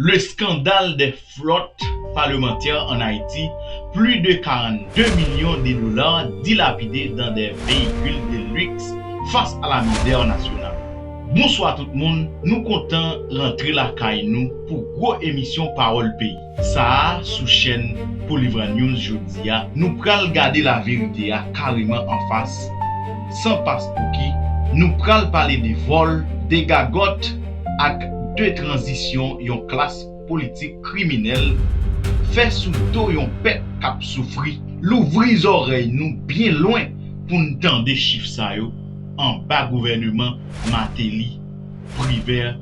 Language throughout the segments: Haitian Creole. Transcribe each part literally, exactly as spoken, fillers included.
Le scandale des flottes parlementaires en Haïti, plus de quarante-deux millions de dollars dilapidés dans des véhicules de luxe face à la misère nationale. Bonswa tout moun, nou kontan rantre lakay nou pou gwo emisyon Pawòl Peyi. Sa a sou chèn Polyvra News jodi a, nou pral gade laverite a kareman anfas, san paspouki, nou pral pale de vòl, de gagòt ak de tranzisyon yon klas politik kriminèl fè sou do yon pèp k ap soufri. Louvri zòrèy nou byen lwen pou n tande chif sa yo anba gouvèneman Martelly, Privert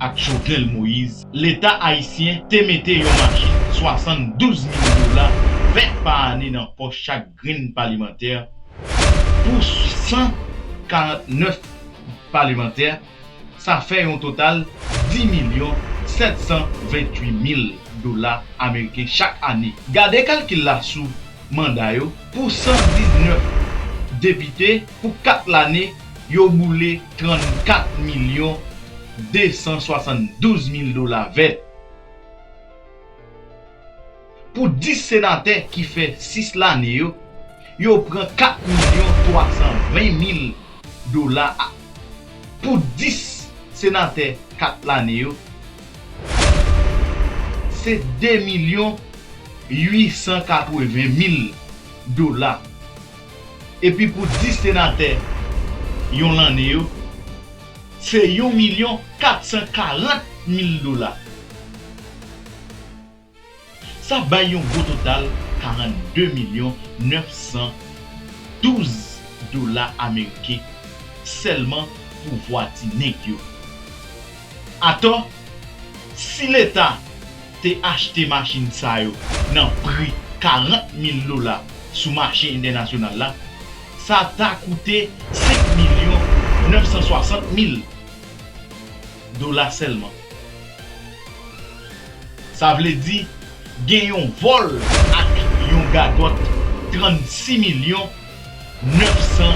ak Jovenel Moïse, Leta ayisyen te mete yon machin swasanndouz mil dola vèt pa ane nan pòch chak grenn palemantè. Pou san karantnèf palemantè, sa fè yon total dis milyon sèt san venntuit mil dola ameriken chak ane. Gade kalkil la sou manda yo, pou san diznèf depite, pou kat lane, yo boule trannkat milyon de san swasanndouz mil dola vèt. Pou dis senatè ki fè sis lane yo, yo pran kat milyon twa san ven mil dola. Pou dis senatè kat lane yo, se de milyon uit san katreven mil dola. Epi pou dis senatè yon lane yo, se yon milyon kat san karant mil dola. Sa bay yon gwo total karannde milyon nèf san douz dola ameriken sèlman pou vwati nèg yo. Atò, si Leta te achte machin sa yo nan pri karant mil dola sou mache entènasyonal la, sa ta koute senk milyon nèf san swasant mil dola sèlman. Sa vle di, gen yon vòl ak yon gagòt trannsis milyon nèf san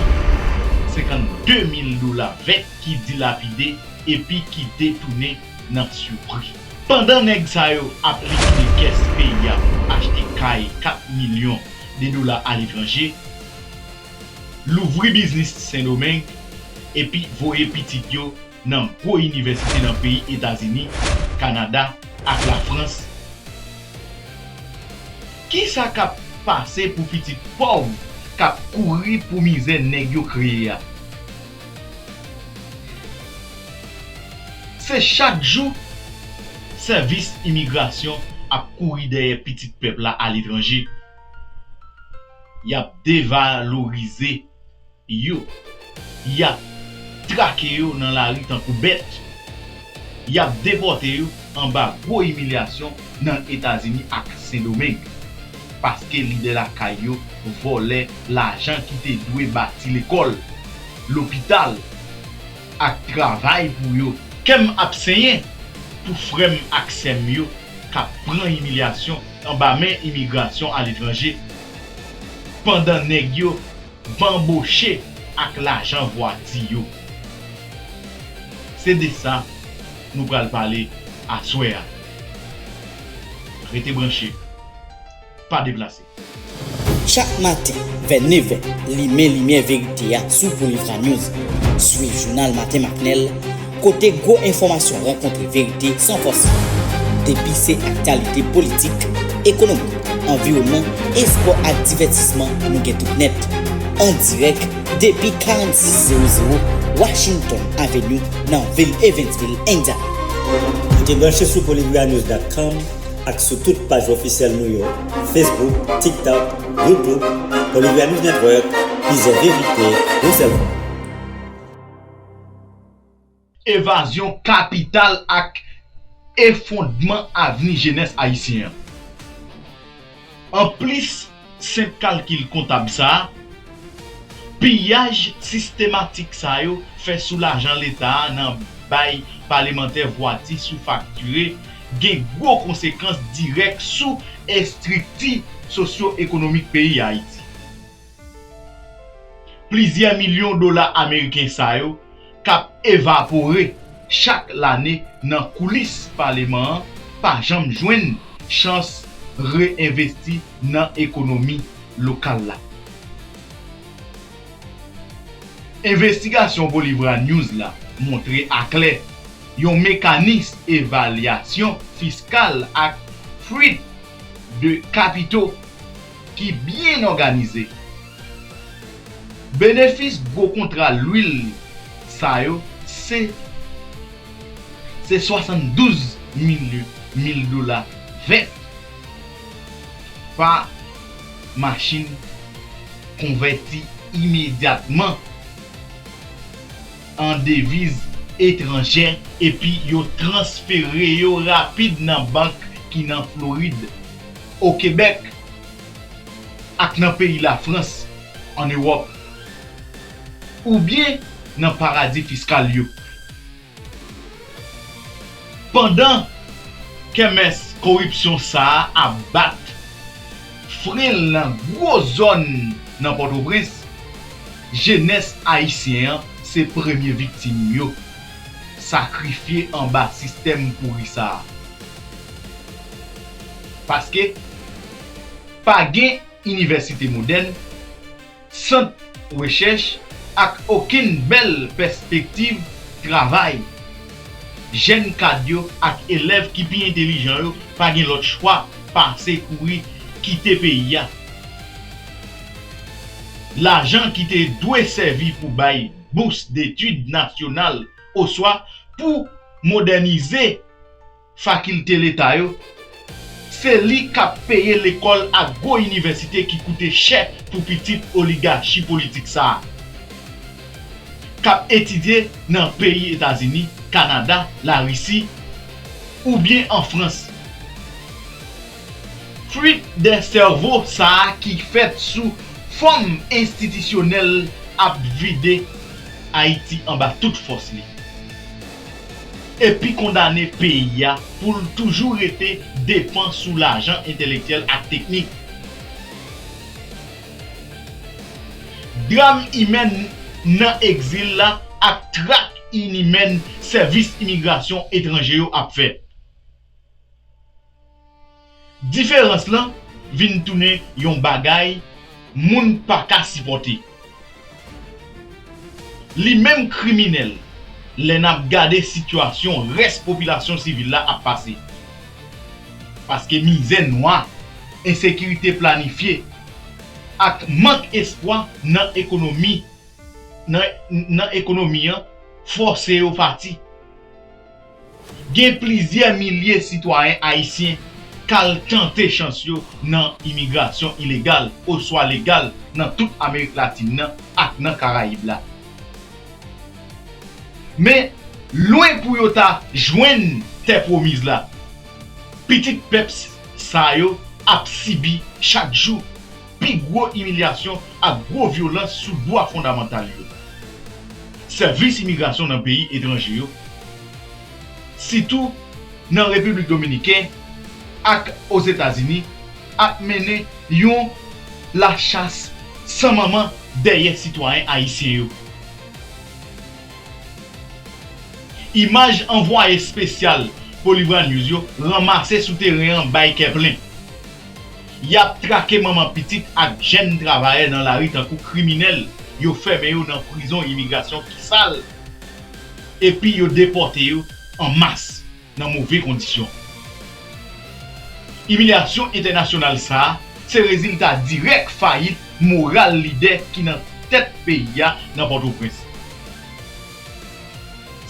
senkannde mil dola vèt ki dilapide epi ki detounen nan sipri. Pandan nèg sa yo ap likide kès peyi a pou achte kay kat milyon de dola aletranje, louvri biznis Sendomeng, epi voye pitit yo nan gwo inivèsite nan peyi Etazini, Kanada ak Lafrans. Kisa k ap pase pou pitit pòv k ap kouri pou mizè nèg yo kreye a? Se chak jou sèvis imigrasyon ap kouri dèyè pitit pèp la aletranje. Y ap devalorize yo. Y ap trake yo nan lari tankou bèt. Y ap depòte yo anba gwo imilyasyon nan Etazini ak Sendomeng, paske lidè lakay yo vòlè lajan ki te dwe bati lekòl, lopital ak travay pou yo. Kè m ap senyen pou frè m ak sè m yo k ap pran imilyasyon anba men imigrasyon aletranje, pandan nèg yo banboche ak lajan vwati yo. Se de sa nou pral pale aswè a. Rete branche, pa deplase. Chak maten, vè nevè, limen limyè verite a sou Polyvra News. Swiv jounal Maten Maknèl, kote gwo enfòmasyon rankontre verite san fòse. Depi se aktyalite politik, ekonomi, anviwònman, espò ak divètisman, nou gen tout nèt. An dirèk depi karannsis zewo zewo Washington Avenue nan vil Evansville, Indiana. Rete branche sou polyvranews dot com ak sou tout paj ofisyèl nou yo, Facebook, TikTok, YouTube, Polyvra News Network, plizyè verite, yon sèl vwa. Evazyon kapital ak efondman avni jenès ayisyen an. Anplis senp kalkil kontab sa a, piyaj sistematik sa yo fè sou lajan Leta a nan bay palemantè vwati sou faktire gen gwo konsekans dirèk sou estrikti sosyo-ekonomik peyi Ayiti. Plizyè milyon dola ameriken sa yo k ap evapore chak lane nan koulis paleman an, pa janm jwenn chans re-envesti nan ekonomi lokal la. Envestigasyon Bolivra News la montre aklè yon mekanis evalyasyon fiskal ak fuit de kapito ki byen òganize. Benefis gwo kontra lwil sa yo se se swasanndouz mil, mil dola vèt pa machin konvèti imedyatman an deviz etranjè epi yo transfere yo rapid nan bank ki nan Florid, o Kebèk ak nan peyi Lafrans, ann Ewòp, oubyen nan paradi fiskal yo. Pandan kèmès koripsyon sa a ap bat fren l nan gwo zòn nan Pòtoprens, jenès ayisyen an se premye viktim yo sakrifye anba sistèm pouri sa a. Paske pa gen inivèsite modèn, sant rechèch ak okenn bèl pèspektiv travay. Jèn kad yo ak elèv ki pi entèlijan yo pa gen lòt chwa pase kouri kite peyi a. Lajan ki te dwe sèvi pou bay bous detid nasyonal oswa pou modènize fakilte leta yo, se li k ap peye lekòl ak gwo inivèsite ki koute chè pou pitit oligachi politik sa a, k ap etidye nan peyi Etazini, Kanada, Larisi, oubyen an Frans. Fuit de sèvo sa a ki fèt sou fòm enstitisyonèl ap vide Ayiti anba tout fòs li. Epi kondane peyi a pou l toujou rete depan sou lajan entèlektyèl ak teknik. Dram imèn nan egzil la ak trak inimèn sèvis imigrasyon etranje yo ap fè. Diferans lan vin tounen yon bagay moun pa ka sipòte. Li menm kriminèl lè n ap gade sitiyasyon rès popilasyon sivil la ap pase. Paske mizè nwa, ensekirite planifye, ak mank espwa nan ekonomi nan, nan ekonomi an fòse yo pati. Gen plizyè milye sitwayen ayisyen k al tante chans yo nan imigrasyon ilegal oswa legal nan tout Amerik Latin nan ak nan Karayib la. Men, lwen pou yo ta jwenn tè pwomiz la, pitit pèp sa yo ap sibi chak jou pi gwo imilyasyon ak gwo vyolans sou dwa fondamantal yo. Sèvis imigrasyon nan peyi etranje yo, sitou nan Repiblik Dominiken ak Ozetazini, ap mennen yon lachas san manman dèyè sitwayen ayisyen yo. Imaj anvwaye espesyal Polivra News yo ranmase sou teren an bay kè plen. Y ap trake manman pitit ak jèn travayè nan lari tankou kriminèl, yo fèmen yo nan prizon imigrasyon ki sal, epi yo depòte yo an mas nan move kondisyon. Imilyasyon entènasyonal sa a se rezilta dirèk fayit moral lidè ki nan tèt peyi a nan Pòtoprens.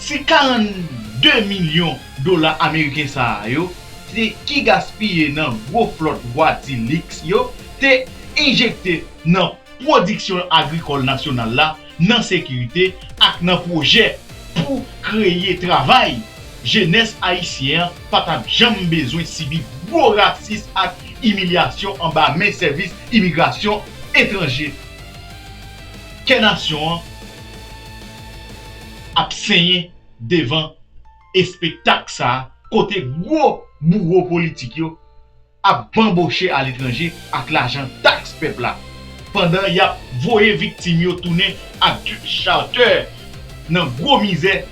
Si karannde milyon dola ameriken sa a yo te, ki gaspiye nan gwo flòt vwati liks yo, te enjekte nan pwodiksyon agrikòl nasyonal la, nan sekirite ak nan pwojè pou kreye travay, jenès ayisyen an pa t ap janm bezwen sibi gwo rasis ak imilyasyon anba men sèvis imigrasyon etranje. Kè nasyon an ap senyen devan espektak sa a, kote gwo bouwo politik yo ap banboche aletranje ak lajan taks pèp la, pandan y ap voye viktim yo tounen ak Dutch Charter nan gwo mizè